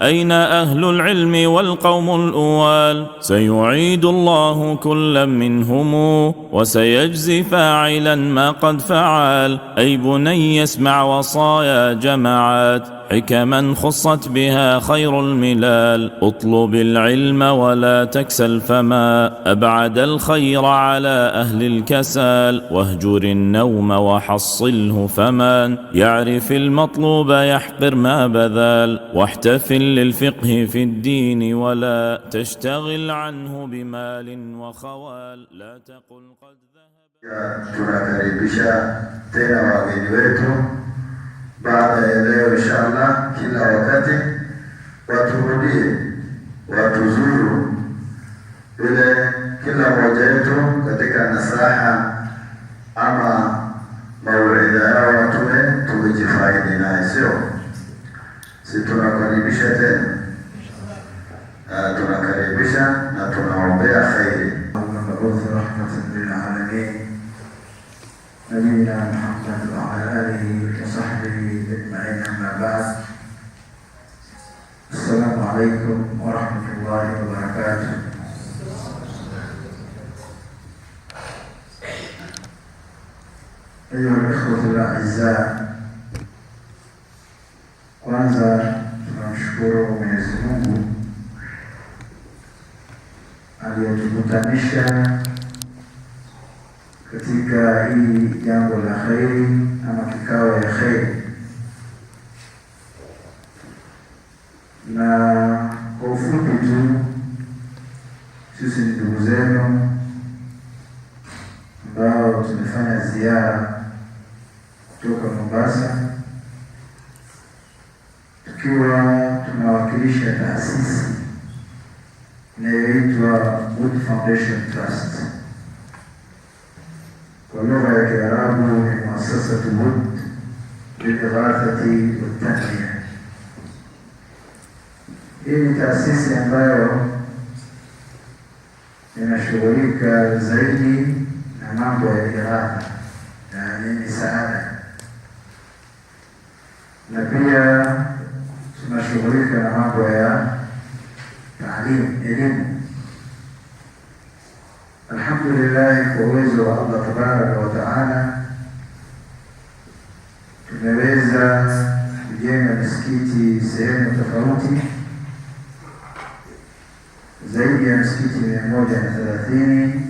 أين أهل العلم والقوم الأوال؟ سيعيد الله كلا منهم وسيجزي فاعلا ما قد فعل. أي بني اسمع وصايا جماعات، حكما خصت بها خير الملال. اطلب العلم ولا تكسل، فما أبعد الخير على أهل الكسال. واهجر النوم وحصله، فمن يعرف المطلوب يحقر ما بذل. واحتفل للفقه في الدين ولا تشتغل عنه بمال وخوال. لا تقل قد ذهب. Tunakaribisha tena wageni wetu baada ya leo, inshallah, kila wakati waturudie, watuzuru, vile kila mmoja wetu katika nasaha ama mauidha yao watume tumejifaidi naye, sio si? Tunakaribisha tena, tunakaribisha na tunaombea khairi. المبعوث رحمة للعالمين نبينا محمد وعلى آله وصحبه أجمعين، أما بعد، السلام عليكم ورحمة الله وبركاته. أيها الإخوة الأعزاء، kwanza tunamshukuru Mwenyezi Mungu aliyetukutanisha katika hii jambo la kheri ama kikao ya kheri, na kwa ufupi tu, sisi ni ndugu zenu ambao tumefanya ziara kutoka Mombasa tukiwa tunawakilisha taasisi inayoitwa Good Foundation Trust, kwa lugha ya Kiarabu ni Muasasatu Wood Lilighathati Wattanmia. Hii ni taasisi ambayo inashughulika zaidi na mambo ya ighatha, yaani misaada, na pia tunashughulika na mambo ya taalimu, elimu. Alhamdulillah, kwa uwezo wa Allah tabaraka wa taala tumeweza kujenga misikiti sehemu tofauti, zaidi ya misikiti 130.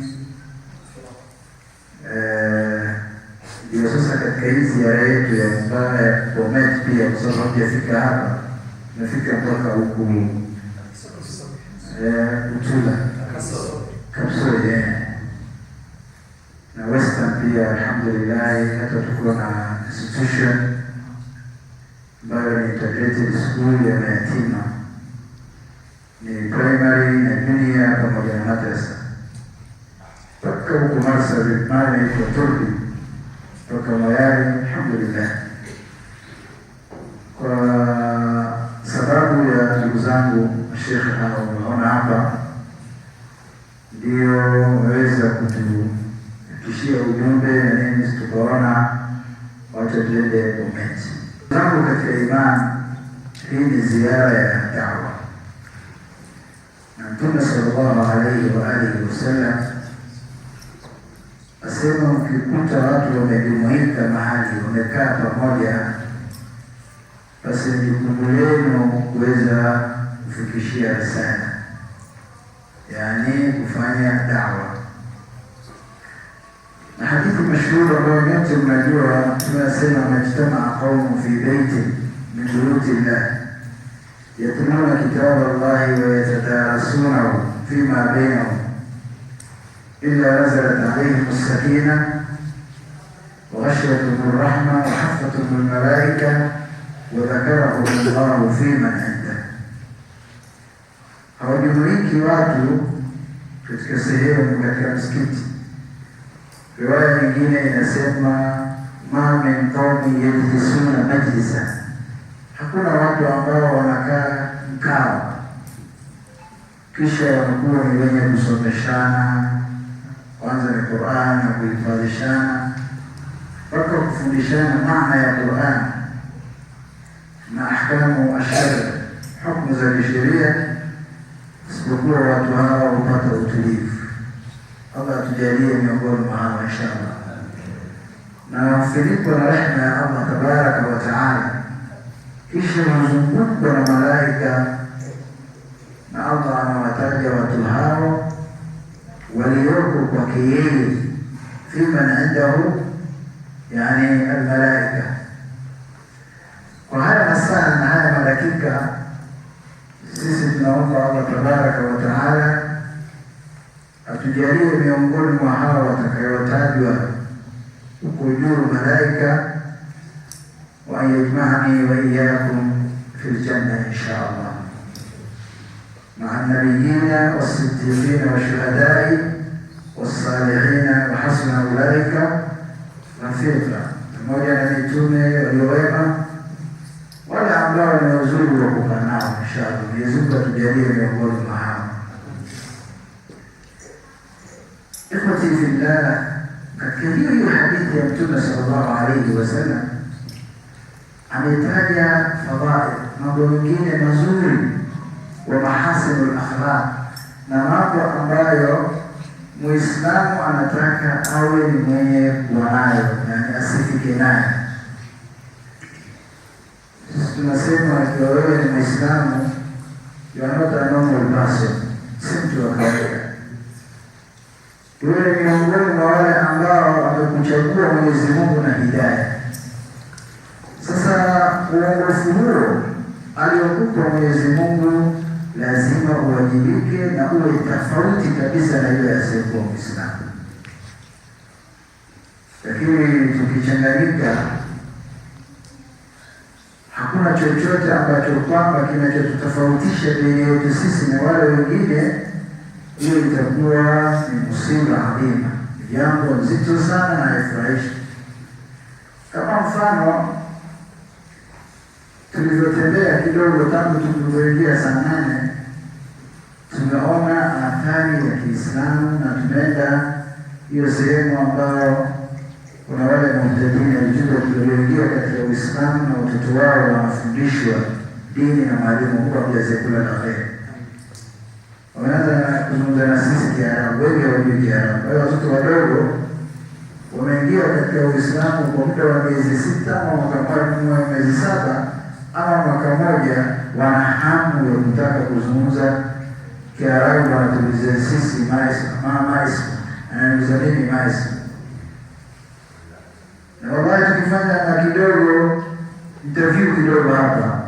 Ndio sasa katika hii ziara yetu ya Mombasa ya Bomet pia, kwa sababu hatujafika hapa, tumefika mpaka huku Utula Kapsoi na Western pia, alhamdulillah, hata tuko na institution ambayo ni integrated school ya mayatima, ni primary na junior pamoja na madrasa mpaka huku Marsabit, mahali inaitwa Turbi mpaka Mayari, alhamdulillah. Kwa sababu ya ndugu zangu mashekhe hao unaona hapa, ndio wameweza kutufikishia ujumbe na nini, tukaona wacha tuende Bomet. Zangu katika imani, hii ni ziara ya dawa, na Mtume sallallahu alaihi wa alihi wasallam asema, ukikuta watu wamejumuika mahali wamekaa pamoja, basi ni jukumu lenu kuweza kufikishia risala, yaani kufanya dawa. Na hadithi mashuhuri ambayo nyote mnajua, Mtume asema, majtamaa qaumun fi baitin min buyuti llah yatluna kitaba llahi wa yatadarasunahu fima bainahum illa nazalat alaihim sakina wa ghashiyatuhum rahma wa hafathum almalaika wa dhakarahum llahu fi man indah. Hawajumuiki watu katika sehemu, katika msikiti. Riwaya nyingine inasema ma min qaumin yajlisuna majlisa, hakuna watu ambao wanakaa mkao kisha wanakuwa ni wenye kusomeshana, kwanza ni Qur'an na kuhifadhishana mpaka kufundishana maana ya Qur'an na ahkamu ashari. hukumu za kisheria, isipokuwa watu hawa hupata utulivu. Allah atujalie miongoni mwa hawa inshallah, na wafunikwa na rehema ya Allah tabaraka wa taala, kisha huzungukwa na malaika, na Allah anawataja watu hao walioko kwake yeye, fi man indahu, yani almalaika. Kwa haya masaa na haya madakika, sisi tunaomba Allah tabaraka wa taala atujalie miongoni mwa hao watakayotajwa huko juu malaika, wa an yajma'ani wa iyyakum fil janna insha Allah ma'a nabiyina was-siddiqina wash-shuhada'i was-salihina wa hasuna ulaika rafiqa, pamoja na mitume waliowema, wale ambao ni wazuri wa kukaa nao inshallah. Mwenyezi Mungu atujalie miongoni mwa hao. Ikhwati fillah, katika hiyo hiyo hadithi ya Mtume sallallahu alayhi wasallam ametaja fadhail, mambo mengine mazuri, wa mahasinul akhlaq, na mambo ambayo Muislamu anataka awe ni mwenye kuwa nayo, yani asifike nayo. Sisi tunasema ikiwa wewe ni Muislamu, you are not a normal person, si mtu wa kawaida. Wewe ni miongoni mwa wale ambao wamekuchagua Mwenyezi Mungu na hidayah. Sasa uongofu huo aliokupa Mwenyezi Mungu lazima uwajibike na uwe tofauti kabisa na yule asiyekuwa Muislamu. Lakini tukichanganyika, hakuna chochote ambacho kwamba kinachotutofautisha baina yetu sisi na wale wengine, hiyo itakuwa ni musiba adhima, jambo nzito sana na haifurahishi. Kama mfano tulivyotembea kidogo tangu tulivyoingia saa 8, tumeona athari ya Kiislamu na tumeenda hiyo sehemu ambayo kuna wale muhtadini walijua walioingia katika Uislamu na watoto wao wanafundishwa dini na mwalimu. Mungu amjazie kula la kheri. Wameanza kuzungumza na sisi Kiarabu, wengi hawajui Kiarabu. Kwa hiyo watoto wadogo wameingia katika Uislamu kwa muda wa miezi 6 ama mwaka mmoja, miezi 7 ama mwaka mmoja, wana hamu ya kutaka kuzungumza Kiarabu. Wanatuulizia sisi maisma, anauliza nini maisma? Na wallahi tukifanya na kidogo interview kidogo hapa,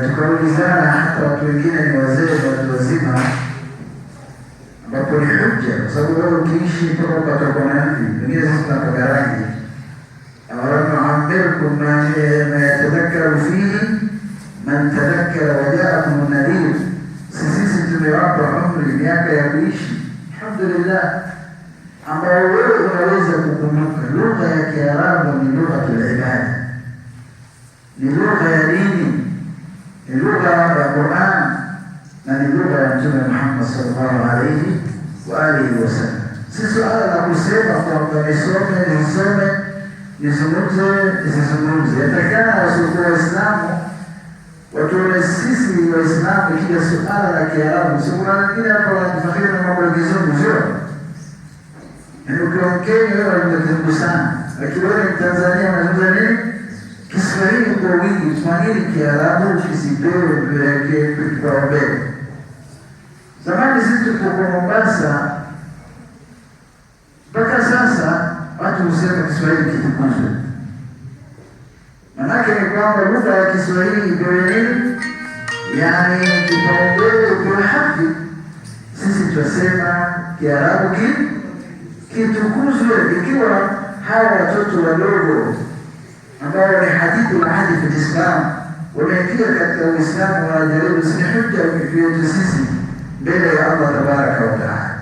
tukaulizana, hata watu wengine ni wazee, watu wazima, ambapo ni hujja, kwa sababu wewe ukiishi mpaka ukatokwa na mvi, wengine sisi tunapaka rangi. Awalam nu'ammirkum ma yatadhakkaru fihi man tadhakkara wa ja'akum an-nadhir, sisi tumewapa umri, miaka ya kuishi, alhamdulillah, ambao wewe unaweza kukumbuka. Lugha ya Kiarabu ni lughatul ibada, ni lugha ya dini, ni lugha ya Qur'an na ni lugha ya Mtume Muhammad sallallahu alayhi wa alihi wasallam. Si suala la kusema kwamba nisome nisome, nizungumze nisizungumze. Yatakana wasiokuwa Waislamu watuone sisi Waislamu ikija suala la Kiarabu. Si kuna wengine hapa wanajifakhiri na mambo ya Kizungu, sio? Yaani ukiwa Mkenya wewe unazungumza Kizungu sana, lakini wewe ni Mtanzania unazungumza nini? Kiswahili kwa wingi. Kwa nini Kiarabu kisipewe kipaumbele? Zamani sisi tulipokuwa Mombasa mpaka sasa watu husema Kiswahili kitukuzwe. Manake ni kwamba lugha ya Kiswahili ipewe nini? Yaani kipaumbele, ipewe haki. Sisi tunasema Kiarabu kitukuzwe, ikiwa hawa watoto wadogo ambao ni hadithi na hadithi Islam wameingia katika Uislamu wanajaribu, si hujja yetu sisi mbele ya Allah tabaraka wa taala.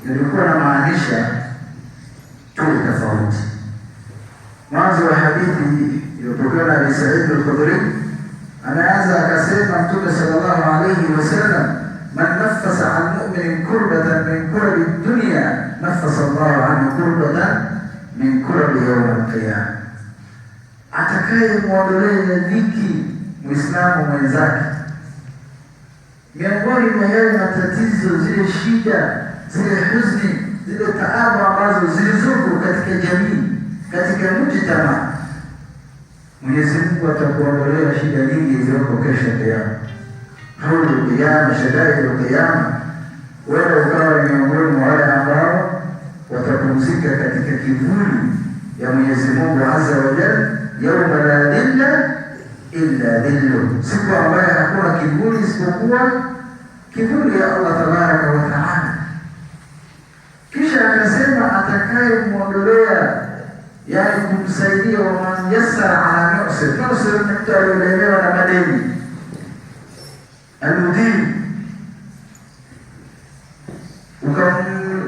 Nilikuwa namaanisha tuwe tofauti. Mwanzo wa hadithi iliyopokewa na Abi Said al-Khudri, anaanza akasema Mtume sallallahu alayhi wasallam, man naffasa an mu'minin kurbatan min kurabi dunya naffasa Allahu anhu kurbatan min kurabi yawm al-qiyamah, atakaye muondolea dhiki Muislamu mwenzake. Miongoni mwa yale matatizo, zile shida, zile huzni, zile taabu ambazo zilizoko katika jamii, katika mujtama, Mwenyezi Mungu atakuondolea shida nyingi zilizoko kesho Kiyama, haulu Kiyama, shadaidu Kiyama. Wewe ukawa miongoni mwa wale ambao watapumzika katika kivuli ya Mwenyezi Mungu Azza wa Jalla, yauma la dhilla illa dhillu, siku ambayo hakuna kivuli isipokuwa kivuli ya Allah tabaraka wa taala. Kisha akasema atakayemwondolea, yani kumsaidia, waman yassara ala mu'sir. Mu'sir ni mtu aliolemewa na madeni, almudin,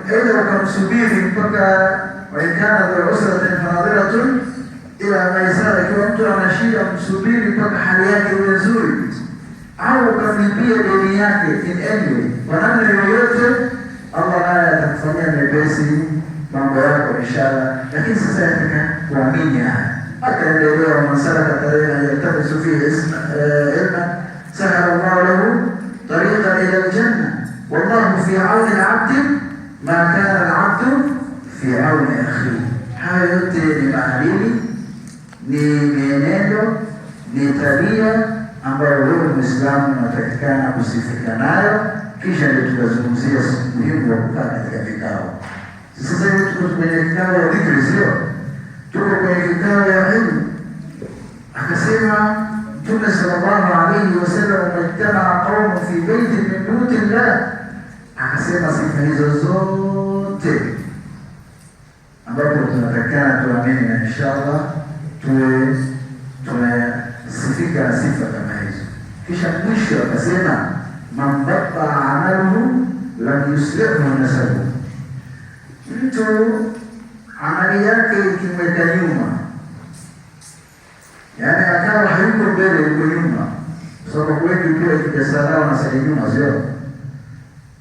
aidha ukamsubiri mpaka waikana dhu usratin fanadhiratun ila maisara, ikiwa mtu ana shida msubiri mpaka hali yake iwe nzuri, au ukamlipia deni yake in any way, kwa namna yoyote, Allah naye atakufanyia mepesi mambo yako inshallah. Lakini sasa yataka kuamini haya, akaendelea waman salaka tariqan yaltamisu fihi ilman sahala Allahu lahu tariqan ila aljanna wallahu fi auni alabdi ma kana alabdu fi auni akhihi. Haya yote ni maadili, ni mienendo, ni tabia ambayo wewe Muislamu unatakikana kusifika nayo. Kisha ndio tutazungumzia muhimu wa kukaa katika vikao. Sasa hivi tuko kwenye kikao ya dhikri, sio? Tuko kwenye kikao ya ilmu. Akasema Mtume sallallahu alayhi wasallam, majtamaa qaumun fi baitin min buyuti llah. Akasema sifa hizo zote ambapo tunatakikana tuamini na inshallah tuwe tunasifika na sifa kama hizo. Kisha mwisho akasema man batta amaluhu lam yusri'hu nasabuhu, mtu amali yake ikimweka nyuma, yaani akawa hayuko mbele, yuko nyuma, kwa sababu wengi pia ikija sala wanasali nyuma, sio?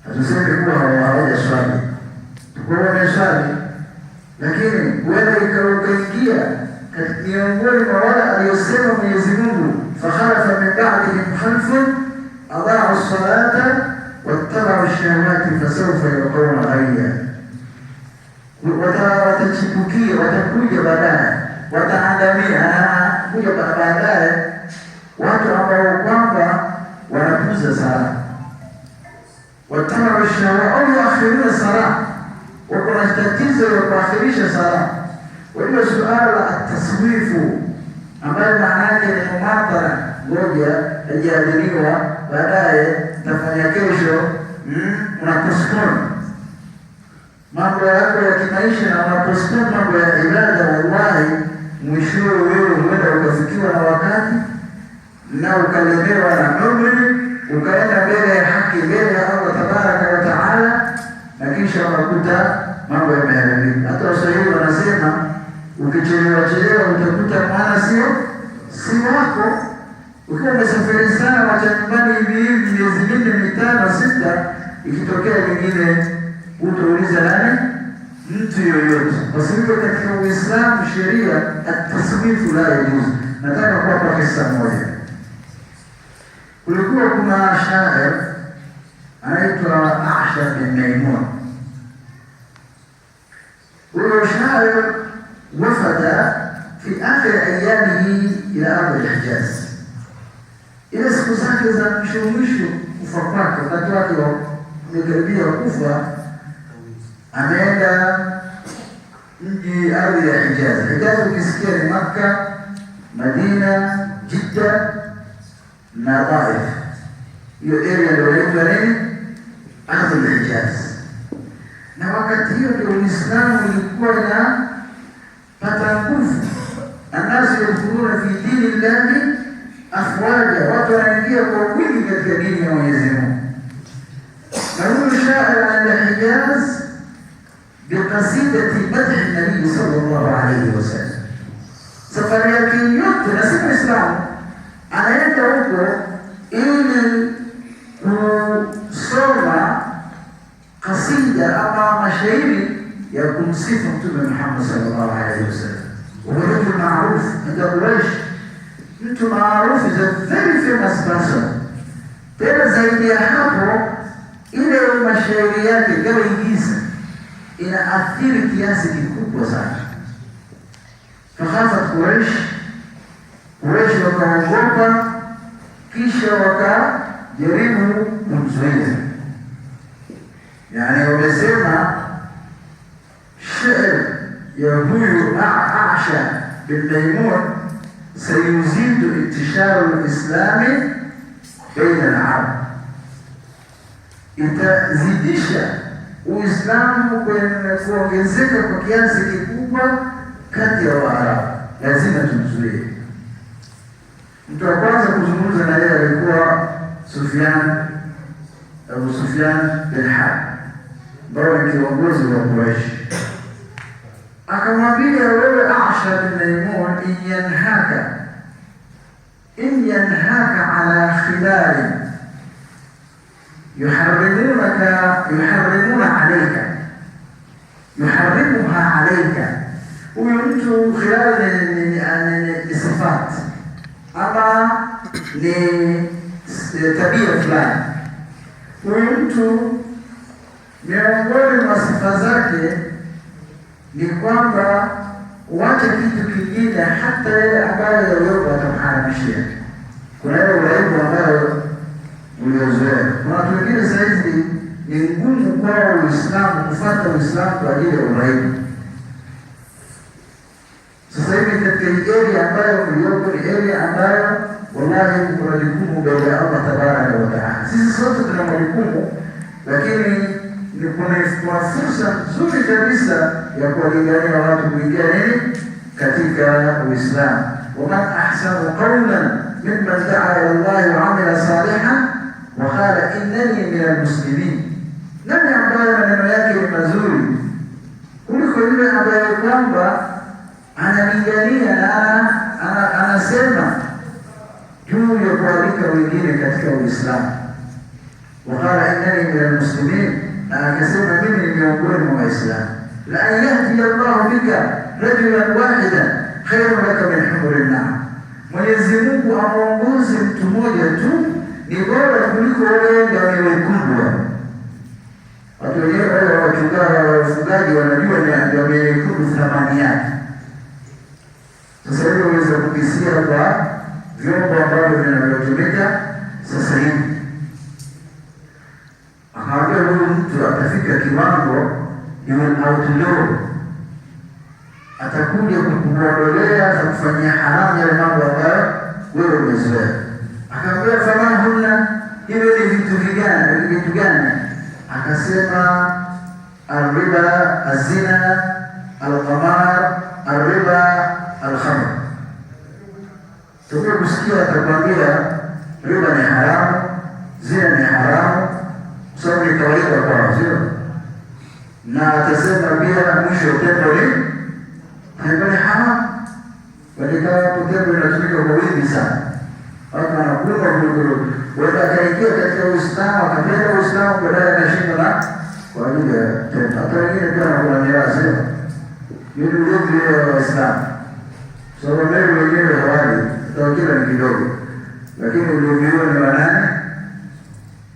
Hatusemi kuwa hawajaswali, tukuwa wameswali, lakini huenda ikawa ukaingia miongoni mwa wale aliyosema Mwenyezi Mungu, fakhalafa min ba'dihim khalfun adaa'u salata wattaba'u shahawati fasawfa yalqawna ghayya, watachipukia, watakuja baadaye, wataangamia, kuja baadaye watu ambao kwamba wanapuza sala, wattaba'u shahawati au yuakhiruna sala, wako na tatizo ya kuakhirisha sala. Kwa hiyo suala la taswifu ambayo maana yake ni mumatara, ngoja haijaadhiriwa, baadaye tafanya kesho. Una postpone mambo yako ya kimaisha na una postpone mambo ya ibada. Wallahi, mwishowe wewe huenda ukafikiwa na wakati na ukalemewa na umri, ukaenda mbele ya haki, mbele ya Allah tabaraka wa taala, na kisha unakuta mambo yameharibika. Hata Waswahili wanasema ukichelewa chelewa utakuta mwana sio si wako. Ukiwa umesafiri sana, wacha nyumbani hivi hivi miezi 4 5 6, ikitokea lingine utauliza nani? Mtu yoyote. Kwa sababu katika Uislamu sheria ataswifu la yajuzu. Nataka kuwapa kisa moja. Kulikuwa kuna shair anaitwa Asha bin Maimun. Huyo shair wafada fi akhir ayamihi ila ardhi al-Hijaz, ile siku zake za mwisho mwisho kufa kwake, wakati wake umekaribia kufa, ameenda mji ardhi ya Hijaz. Hijaz ukisikia ni Makka, Madina, Jidda na Taif. Hiyo area ndio inaitwa nini? Ardhi ya Hijaz. Na wakati hiyo ndio Uislamu ulikuwa inapata nguvu, annasu yadkhuluna fi dini llahi afwaja, watu wanaingia kwa wingi katika dini ya Mwenyezi Mungu. Na huyu shair anaenda Hijaz biqasidati madhi nabii sallallahu alayhi wasallam. Safari yake yote na si Muislamu, anaenda huko ili kusoma kasida ama mashairi ya kumsifu Mtume Muhammad sallallahu alayhi wasallam. Wa rajul maruf inda Quraish, mtu maarufu, is a very famous person. Tena zaidi ya hapo, ile mashairi yake gabayigiisa inaathiri kiasi kikubwa sana. Fakhafat Quraish, Quraish wakaogopa, kisha wakajaribu kumzuia. Yani wamesema shair ya huyu Asha bin Maimun sayuzidu intisharu lislami baina al-arab, itazidisha Uislamu kwenye kuongezeka kwa kiasi kikubwa kati ya Waarabu. Lazima tumzuie. Mtu wa kwanza kuzungumza na yeye alikuwa Sufyan, Abu Sufyan bin Harb, ambaye ni kiongozi wa Quraish. Akamwambia, wewe Asha bin Maimun, in yanhaka ala khilalin yuharrimunaka yuharrimuna alayka yuharrimuha alayka. Huyu mtu khilal ni sifat ama ni tabia fulani. Huyu mtu miongoni mwa sifa zake ni kwamba wacha kitu kingine, hata yale ambayo yaliyopo atamharamishia. Kuna ile uraibu ambayo uliozoea. Kuna watu wengine sahizi ni ngumu kwao Uislamu, kufuata Uislamu kwa ajili ya uraibu. Sasa hivi katika hii area ambayo uliopo ni area ambayo wallahi kuna jukumu mbele ya Allah tabaraka wa taala. Sisi sote tuna majukumu, lakini ni kuna fursa nzuri kabisa ya kuwalingania watu kuingia nini katika Uislamu. Waman ahsanu qawlan mimman daa ila Allahi wa amila salihan wa qala innani min almuslimin, nani ambaye maneno yake ni mazuri kuliko yule ambaye kwamba analingania na anasema juu ya kualika wengine katika Uislamu. Waqala innani min almuslimin, na akasema mimi ni miongoni mwa Waislamu. La an yahdiya Allahu bika rajulan wahidan khairun laka min humuri naam, Mwenyezi Mungu amwongoze mtu mmoja tu ni bora kuliko wale ngamia wekundu. Watu wenyewe wale wachungaji wafugaji wanajua ni ngamia nyekundu thamani yake. Sasa hivi waweza kukisia kwa vyombo ambavyo vinavyotumika sasa hivi. Akaambia huyu mtu atafika kiwango, he will outlaw, atakuja kukuondolea na kufanyia haramu yale mambo ambayo wewe umezoea. Akaambia, fama hunna, hivyo ni vitu vigani? Ni vitu gani? Akasema, alriba, azina, alqamar, alriba, alkhamr. Tukio kusikia atakwambia riba ni haramu, zina ni haramu, kwa sababu ni kawaida kwao, sio? Na atasema pia mwisho tembo ni haramu. Katika hapo tembo inatumika kwa wingi sana, watu wanakunywa kuliko wenda akaingia katika Uislamu akapenda Uislamu, baadaye akashindwa na kwa ajili ya tembo. Hata wengine pia wanakula miraa, sio? Hiyo ni ulevi wa Waislamu, sababu mbegu wenyewe hawali, hata wakila ni kidogo, lakini ulevi huo ni wa nani?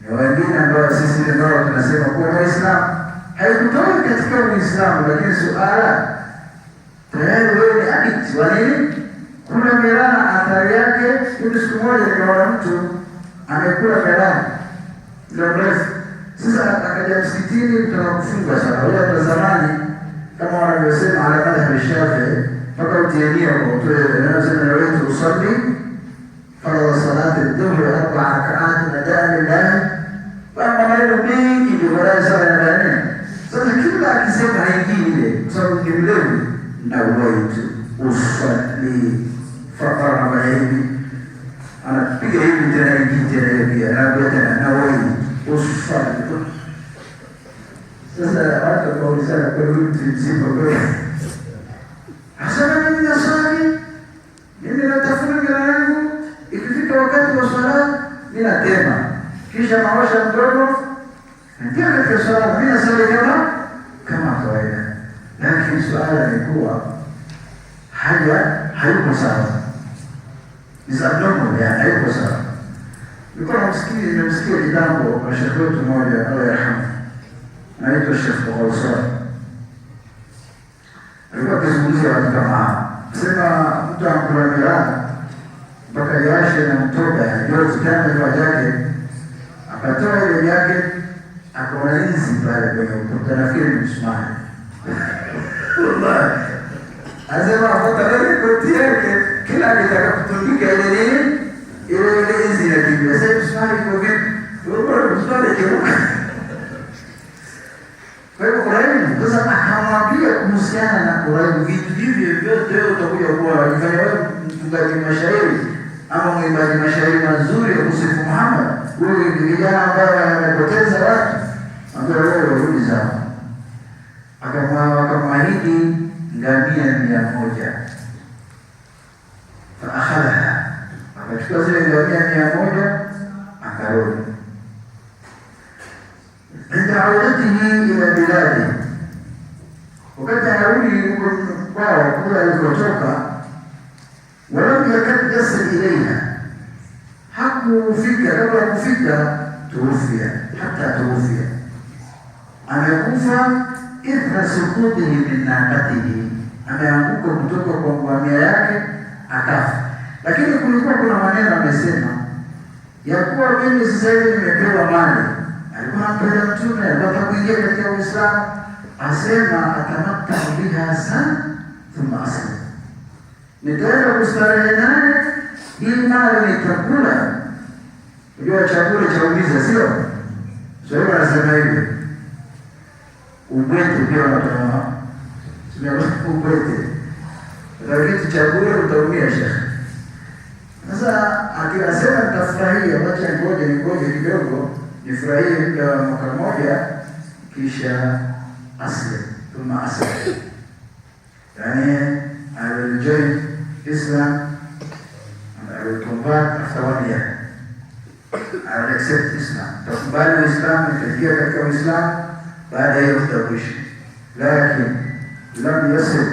Ni wengine ambao sisi ambao tunasema kuwa Waislamu. Haikutoi katika Uislamu, lakini suala tayari wewe ni addict wa nini? Kula miraa, athari yake. Hivi siku moja nikaona mtu amekula miraa muda mrefu. Sasa akaja msikitini kutaka kufunga sala. Wale wa zamani kama wanavyosema ala madhhabi Shafii, mpaka utie nia kwa utoe, anasema nawaitu usalli faradha salati dhuhri arba'a rak'at adaan lillahi, kwamba maneno mengi ndio baadaye sala ya nini. Sasa kila akisema haingii ile, kwa sababu ni mlevi. Nawaitu usalli faqara hivi, anapiga hivi tena, ingii tena hiyo pia, anaambia tena nawaitu usalli. Sasa watu wakaulizana, kwa huyu mtu mzima kweli? Asema mimi naswali, mimi natafuna mira yangu, ikifika wakati wa swala mimi natema, kisha naosha mdomo, ndio katika swala mimi naswali kama kawaida. Lakini suala ni kuwa haja hayuko sawa. Is abnormal, yani haiko sawa. Nilikuwa namsikia, nimemsikia kitambo na shekhe wetu mmoja, Allah yarhamu, anaitwa Sheikh Ghausar, alikuwa akizungumzia watu kama hao, sema mtu anakula miraa mpaka jasho inamtoka, yani jozi kama ile jacket, akatoa ile jacket akaona inzi pale kwenye ukuta, nafikiri ni msumari. Wallahi, asema afuta ile koti yake, kila akitaka kutundika ile nini ile inzi inakimbia. Sasa msumari iko vipi? Bora msumari ikiruka. Kwa hivyo Quraibu sasa akamwambia kuhusiana na Quraibu, vitu hivyo vyote wewe utakuja kuwa wajifanya wewe mtungaji mashairi ama mwimbaji mashairi mazuri ya kusifu Muhammad, huyu ni kijana ambaye amepoteza watu, ambia wewe warudi zao. Akamwahidi ngamia 100, faakhadhaha, akachukua zile ngamia 100 akarudi. Inda audatihi ila biladi, wakati anarudi huko kwao kule alikotoka, walam yakad yasil ilaiha, hakufika, kabla ya kufika tuufia, hata tuufia, amekufa ithra sukutihi min naqatihi, ameanguka kutoka kwa ngamia yake akafa. Lakini kulikuwa kuna maneno amesema ya kuwa mimi sasa hivi nimepewa mali. Alikuwa anampenda Mtume, alikuwa anataka kuingia katika Uislamu, asema atamattau biha sana thumma aslim, nitaenda kustarehe naye, hii mali nitakula. Unajua chakula chaumiza, sio? Swahili wanasema hivyo. Ubwete pia wanatoa, ubwete, kitu cha bure utaumia, shekhe. Sasa akisema nitafurahia, wacha ngoja ningoje kidogo nifurahie muda wa mwaka mmoja, kisha aslim thumma aslim, yani I will join Islam and I will convert after one year. I will accept Islam, takubali Uislamu, nitaingia katika Uislamu baada ya hiyo muda kuishi. Lakin lam yasil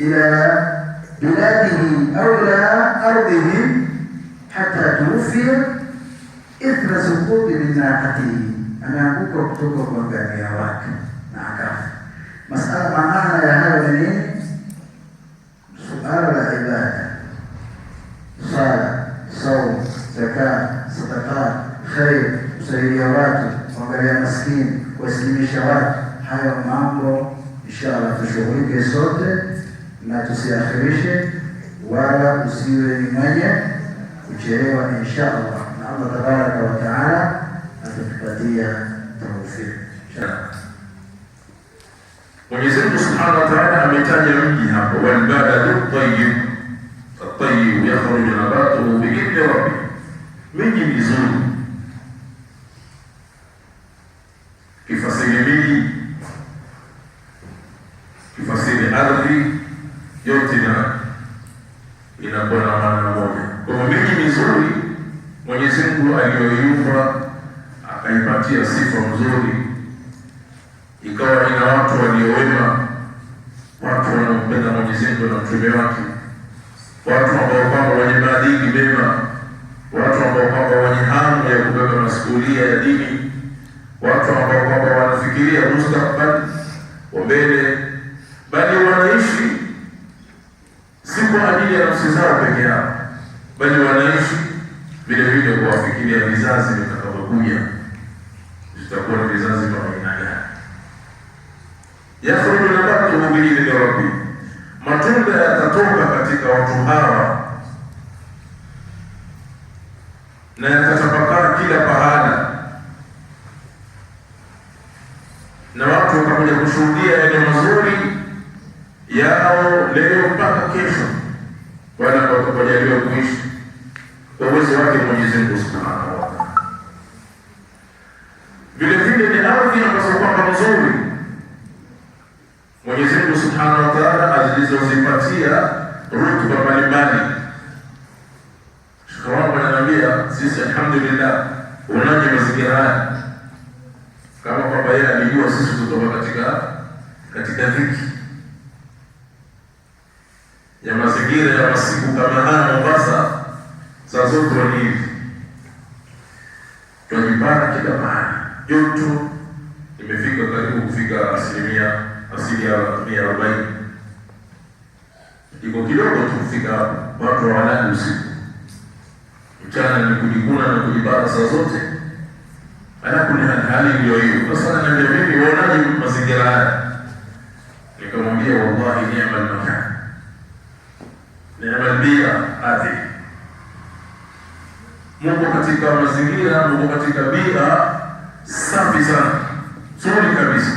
ila biladihi au ila ardhihi hata tuufia ithra suquti min naqatihi, ameanguka kutoka kwa ngamia wake na akafa. Masala maana ya hayo ni nini? Suala la ibada, sala, saum, zaka, sadaqat, khair, kusaidia watu, kuangalia maskini, kuwasilimisha watu. Hayo mambo inshallah tushughulike sote na tusiakhirishe, wala usiwe ni mwenye kuchelewa inshallah, na Allah tabaraka wa taala atatupatia tawfik. Mwenyezi Mungu Subhanahu wa Ta'ala ametaja mji hapo, walbaladu tayyib at-tayyib yakhruju nabatuhu bi'idhni rabbih, miji mizuri. Kifasiri miji, kifasiri ardhi, yote na inakuwa na maana moja. Kwa hivyo miji mizuri Mwenyezi Mungu aliyoiumba akaipatia sifa nzuri, ikawa ina watu waliowema, watu wanaompenda Mwenyezi Mungu na mtume wake, watu ambao kwamba wenye maadili mema, watu ambao kwamba wenye hamu ya kubeba masuhulia ya dini, watu ambao kwamba wanafikiria mustakbal wa mbele, bali wanaishi si kwa ajili ya nafsi zao peke yao, bali wanaishi vile vile kuwafikiria vizazi vitakavyokuja, vitakuwa ni vizazi vya aina gani. Yakhruju nabatuhu biidhni rabbi, matunda yatatoka katika watu hawa na yatatapakaa kila pahala, na watu watakuja kushuhudia yale mazuri yao leo mpaka kesho, wale ambao watakojaliwa kuishi kwa uwezo wake Mwenyezi Mungu Subhanahu wa Ta'ala. Vile vile ni ardhi ambazo kwamba nzuri Mwenyezi Mungu Subhanahu wa Ta'ala alizozipatia rutuba mbalimbali. Shekhe wangu ananiambia sisi alhamdulillah, unaje mazingira haya, kama kwamba yeye alijua sisi tutoka katika dhiki ya mazingira ya masiku kama haya Mombasa. Saa zote ni hivi, twajipara kila mahali. Joto imefika karibu kufika 40%, iko kidogo tu kufika hapo. Watu hawalali usiku, mchana ni kujikuna na kujipara saa zote. Alafu ni hali ndio hiyo. Sasa ananiambia mimi, waonaje mazingira haya? Nikamwambia wallahi ni'ma al-makan, ni'ma al-bi'a hadhi. Mungu katika mazingira, Mungu katika bia safi sana, nzuri kabisa.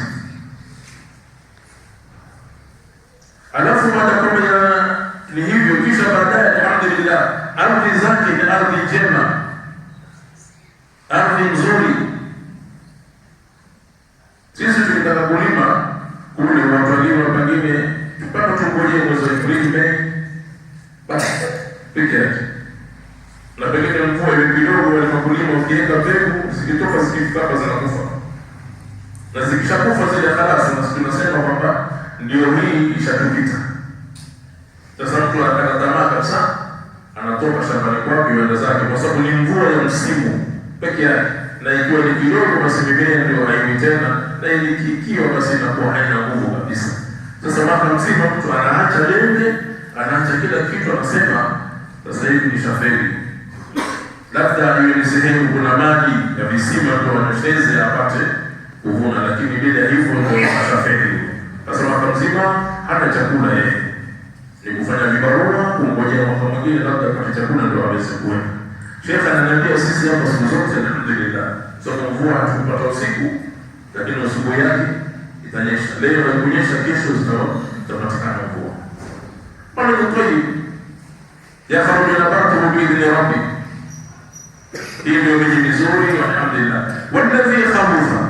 Alafu baada kama ni hivyo, kisha baadaye alhamdulillah, ardhi zake ni ardhi njema, ardhi nzuri. Sisi tulitaka kulima kule, watu walima pengine mpaka tungojee mwezi wa Aprili, Mei basi peke yake, na pengine mvua iwe kidogo, wale wakulima ukiweka mbegu zikitoka zikifika hapa zinakufa, na zikishakufa zile khalasi, na tunasema kwamba ndio hii ishatupita. Sasa mtu anakata tamaa kabisa, anatoka shambani kwake yuenda zake, kwa sababu ni mvua ya msimu peke yake, na ikiwa ni kidogo basi mimea ndio haiwi tena, na ikiwa basi inakuwa haina nguvu kabisa. Sasa mwaka mzima mtu anaacha jembe, anaacha kila kitu, anasema sasa hivi nishafeli. Labda iwe ni sehemu kuna maji ya visima ndio wanasheze apate kuvuna, lakini bila hivyo ndio ashafeli. Sasa mwaka mzima hana chakula yeye, ni kufanya vibarua, kungojea mwaka mwingine labda apate chakula ndio aweze kuenda. Sheikh ananiambia sisi hapa siku zote alhamdulillah, so mvua hatukupata usiku, lakini usiku yake itanyesha. Leo haikunyesha, kesho zitapatikana mvua. Baladu tayyib yakhruju nabatuhu biidhni rabbi, hii ndio miji mizuri alhamdulillah. Walladhi khabutha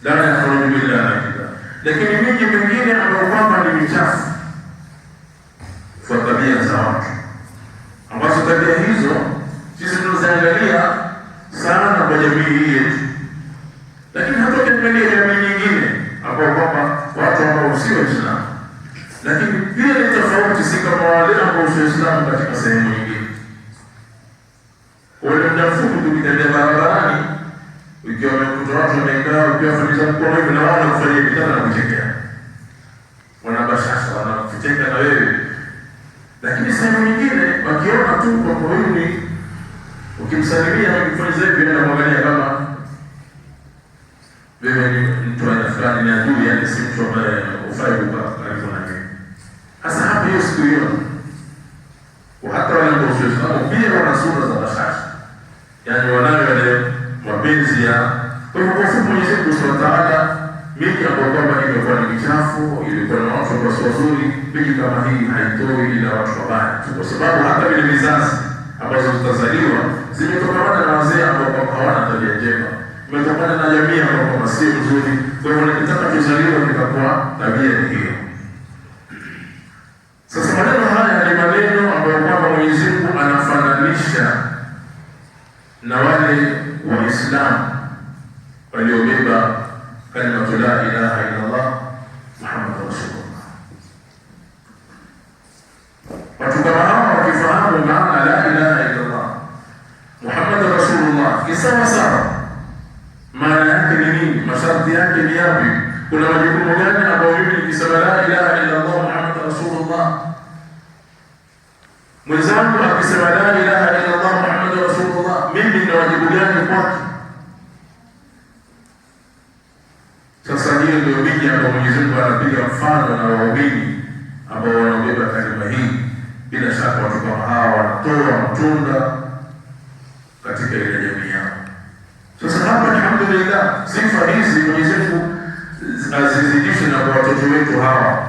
la yakhruju illa nakida, lakini miji mingine ambayo kwamba ni michafu kwa tabia za watu, ambazo tabia hizo sisi tunaziangalia sana kwa jamii hii yetu, lakini hata ukiangalia jamii nyingine ambao kwamba watu ambao sio Waislamu, lakini pia ni tofauti, si kama wale ambao sio Waislamu katika sehemu nyingine. Wale muda mfupi tukitembea barabarani, ukiwa umekuta watu wamekaa, ukiwa wafanyiza mkono hivi na wao wanakufanyia vitana na kuchekea, wanabashasha, wanakucheka na wewe. Lakini sehemu nyingine wakiona tu kwamba huyu ni ukimsalimia ukifanya hivi, anamwangalia kama wewe ni mtu aina fulani, ni adui, yani si mtu ambaye hufai kukaa karibu na yeye. Hasa hapa hiyo siku hiyo, hata wale ambao sio Waislamu pia wana sura za bashasha, yani wanayo yale mapenzi ya. Kwa hivyo kwa ufupi, Mwenyezi Mungu Subhanahu wa Ta'ala, miji ambayo kwamba imekuwa ni michafu, ilikuwa na watu ambao sio wazuri, miji kama hii haitoi ila watu wabaya, kwa sababu hata vile vizazi ambazo zitazaliwa zimetokana na wazee ambao kwamba hawana tabia njema, imetokana na jamii ambayo kwamba sio nzuri. Kwa hivyo nikitaka tuzaliwe nitakuwa tabia ni hiyo. Sasa maneno haya ni maneno ambayo kwamba Mwenyezi Mungu anafananisha na wale Waislamu waliobeba kalimatu la ilaha illa Allah Muhammadur Rasulullah. Watu kama hawa wakifahamu maana la ilaha illa Allah Muhammadur Rasulullah kisawa sawa, maana yake ni nini, masharti yake ni yapi, kuna majukumu gani ambayo mimi nikisema la ilaha illa Allah Muhammadur Rasulullah, mwenzangu akisema la ilaha illa Allah Muhammadur Rasulullah, mimi nina wajibu gani kwake? Sasa hiyo ndio miji ambayo Mwenyezi Mungu anapiga mfano na waumini ambao wanaobeba kalima hii. Bila shaka watu kama hawa wanatoa matunda katika ile jamii yao. Sasa hapa alhamdulillah, sifa hizi Mwenyezi Mungu azizidishe na kwa watoto wetu hawa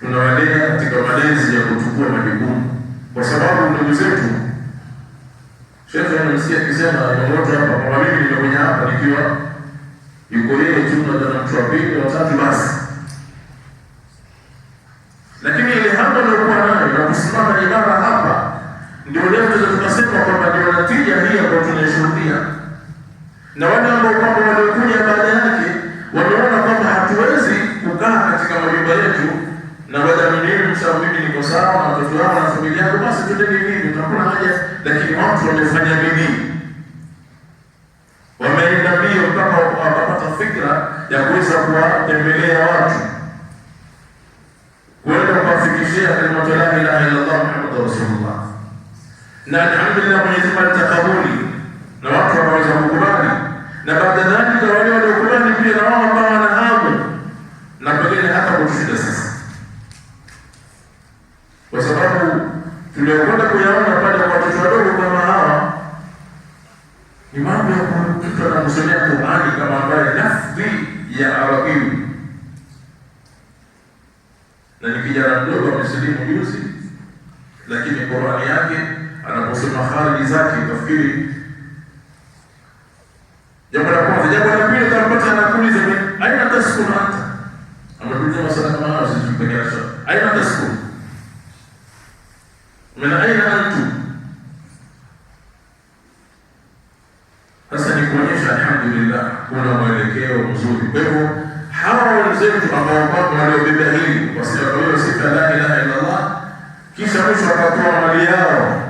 tunawalea katika malezi ya kuchukua majukumu, kwa sababu ndugu zetu, Sheikh anamsikia akisema wote hapa kwamba mimi nimekuja hapa nikiwa yuko yeye tu na mtu wa pili wa tatu basi, lakini ile hapo aliyokuwa nayo na kusimama imara hapa, ndio leo tunaweza tukasema kwamba ndio natija hii ambayo tunaishuhudia, na wale ambao kwamba waliokuja baada yake wameona kwamba hatuwezi kukaa katika majumba yetu na wadhamini nimesha mimi niko sawa na watoto wangu na familia yangu, basi twendeni hivi, hakuna haja. Lakini watu wamefanya bidii, wameenda mbio mpaka wakapata fikra ya kuweza kuwatembelea watu, kuenda kuwafikishia kalimatu la ilaha illallah Muhammadur Rasulullah. Na alhamdulillah Mwenyezi Mungu alitakabuli na watu wakaweza kukubali, na baada ya dhalika wale waliokubali pia na wao ambao wana hamu na pengine hata kutushinda sisi, kwa sababu tuliokwenda kuyaona pale kwa watoto wadogo kama hawa ni mambo ya mtu anamsomea Qur'ani kama ambaye lafdhi ya Arabiyu, na ni kijana mdogo amesilimu juzi, lakini Qur'ani yake anaposoma hali zake utafikiri jambo la kwanza. Jambo la pili utampata anakuuliza aina taskun anta, amekuuliza masala kama hayo, sisi tupengelesha aina taskun min aina antum. Sasa ni kuonyesha alhamdulillah kuna mwelekeo mzuri. Kwa hivyo hawa wenzetu ambao kwamba waliobeba hili wasiwakawiwa sifa la ilaha illallah, kisha mwisho wakatoa mali yao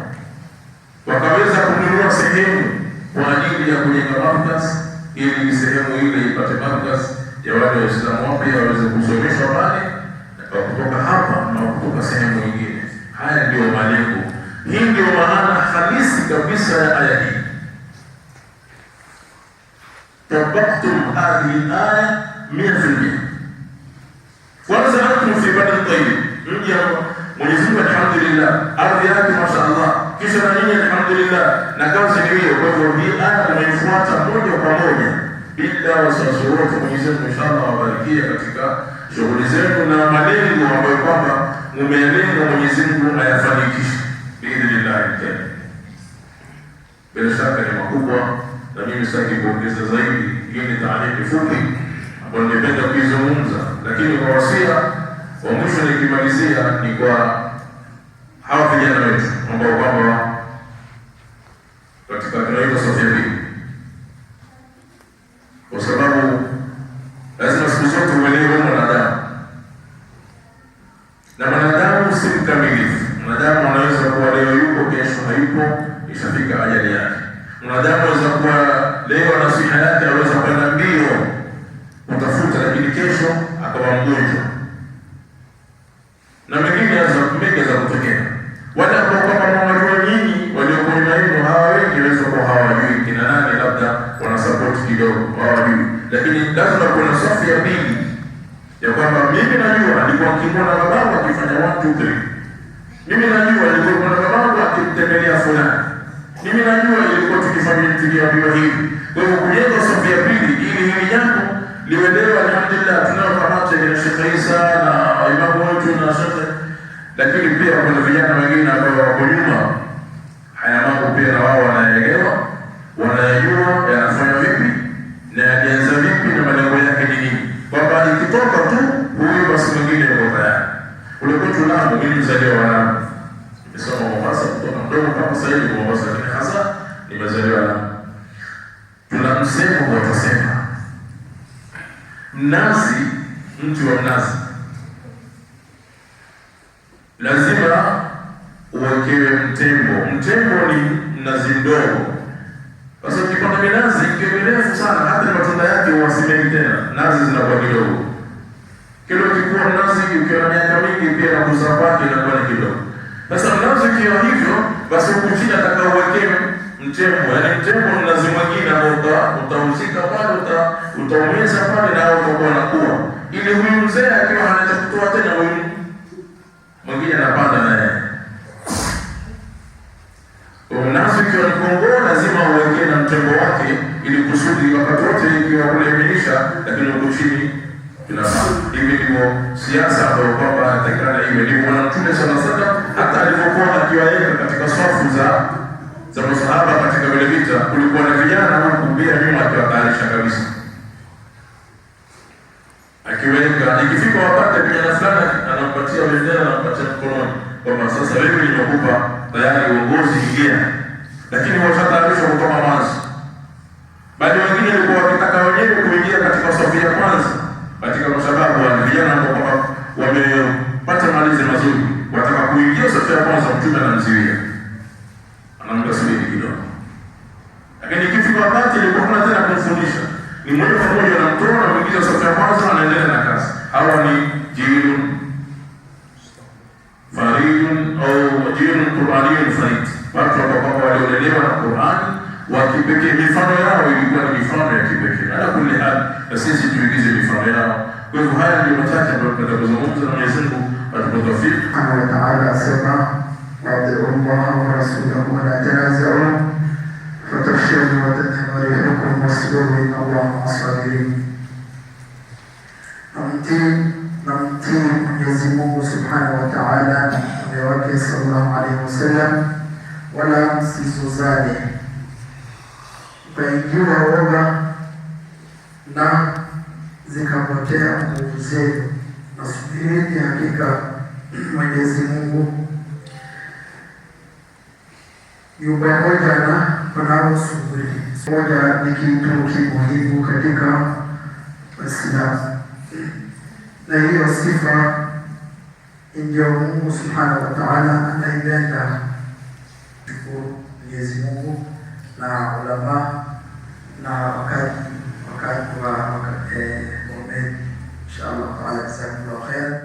wakaweza kununua sehemu kwa ajili ya kujenga markaz, ili sehemu ile ipate markaz ya wale Waislamu wapya waweze kusomeshwa pale kutoka hapa na kutoka sehemu nyingine. Haya ndio malengo, hii ndio maana halisi kabisa ya aya hii. Tabaktum hadhihi al-aya 100%. Kwanza antum fi balad tayyib, mji Mwenyezi Mungu alhamdulillah, ardhi yake mashaallah, kisha na nyinyi alhamdulillah, na kazi ni hiyo. Kwa hivyo hii aya tunaifuata moja kwa moja bila wasiwasi wote. Mwenyezi Mungu inshallah awabarikie katika shughuli zenu na malengo ambayo kwamba mumeyalenga, Mwenyezi Mungu ayafanikishe biidhnillahi al-karim. Bila shaka ni makubwa, na mimi sitaki kuongeza zaidi. Hii ni taarifa fupi ambayo ningependa kuizungumza, lakini kwa wasia wa mwisho nikimalizia ni kwa hawa vijana wetu ambao kwamba katika tunaitwa safu ya pili, kwa sababu lazima siku zote uelewe mwanadamu, na mwanadamu si mkamilifu. Mwanadamu anaweza kuwa leo yupo, kesho hayupo, ishafika ajali yake. Mwanadamu anaweza kuwa leo na siha yake, anaweza kwenda mbio kutafuta, lakini kesho akawa mgonjwa, na mengine mengi za kutokea. Wale ambao kwamba mwajua nyinyi waliokuwa nyuma yenu, hawa wengi waweza kuwa hawajui kina nani, labda wana support kidogo, hawajui, lakini lazima kuna safu ya pili ya kwamba mimi najua nilikuwa nikimwona babangu akifanya 1 2 3, mimi najua nilikuwa na babangu akimtembelea fulani, mimi najua ilikuwa tukifanya tukiambiwa hivi. Kwa hivyo kujenga safu ya pili ili hili jambo liwelewe. Alhamdulillah tunao kamati ya Sheikh Isa na imamu wetu na Sheikh, lakini pia kuna vijana wengine ambao wako nyuma. Haya mambo pia na wao wanaelewa, wanayajua yanafanya vipi na yalianza vipi na malengo yake ni nini, kwamba ikitoka tu huyu basi mwingine yuko tayari. Ule kwetu Lamu, mimi mzaliwa wa Lamu, nimesoma Mombasa kutoka mdogo mpaka sasa hivi Mombasa, lakini hasa nimezaliwa Lamu. Tuna msemo watasema mnazi, mti wa mnazi lazima uwekewe mtembo. Mtembo ni mnazi mdogo. Sasa ukipanda minazi ikiwa mirefu sana, hata matunda yake huwasimemi tena, nazi zinakuwa kidogo. Kile ukikuwa mnazi ukiwa na miaka mingi, pia na kuzaa kwake inakuwa ni kidogo. Sasa mnazi ukiwa hivyo, basi huku chini atakauwekee mtembo, yaani mtembo mnazi mwingine ambao utauzika pale, utaumeza pale na utakuwa unakuwa, ili huyu mzee akiwa hana cha kutoa tena, huyu mwingine anapanda naye. Mnazi ukiwa ni kongoo lazima uwekee na mtembo wake, ili kusudi wakati wote ikiwa kule imeisha, lakini huku chini tunafaa. Hivi ndivyo siasa ambayo kwamba inatakikana iwe. Ndivyo Bwana Mtume sana sana hata alivyokuwa akiwaweka katika safu za masahaba katika vile vita, kulikuwa na vijana huku pia nyuma akiwatayarisha kabisa, akiweka ikifika wakati kijana fulani anampatia bendera, anampatia mkononi kwamba sasa wewe nimekupa tayari uongozi, ingia. Lakini washatayarishwa kutoka mwanzo, bali wengine walikuwa wakitaka wenyewe kuingia katika safu ya kwanza katika mashababu wa vijana ambao kwamba wamepata malezi mazuri. Yaani ikifika wakati ilikuwa hakuna tena kumfundisha, ni moja kwa moja anamtoa na mwingiza safu ya kwanza, anaendelea na kazi. Hawa ni jilun faridun au jilun quraniyun farid, watu ambao kwamba waliolelewa na Qurani wa kipekee. Mifano yao ilikuwa ni mifano ya kipekee. Ala kulli hal, na sisi tuigize mifano yao. Kwa hivyo haya ndio machache ambayo tunataka kuzungumza, na Mwenyezi Mungu atupe tawfiki. Subhanahu wa ta'ala asema waatiu llaha wa rasulahu wala tanazau fatafshalu wa tadhhaba rihukum wasbiru inna allaha maa sabirin, na mtii Mwenyezi Mungu Subhanahu wa Ta'ala na mtume wake sallallahu alaihi wasallam, wala msizozane mkaingiwa woga na zikapotea nguvu zenu, na subirini, hakika Mwenyezi Mungu yu pamoja na wanaosubiri. Moja ni kitu kimuhimu katika Uislamu, na hiyo sifa ndio Mungu Subhanahu wa Ta'ala anaipenda. Shukuru Mwenyezi Mungu na ulama na wakati wa Bomet, inshallah taala, jazakumullahu khair.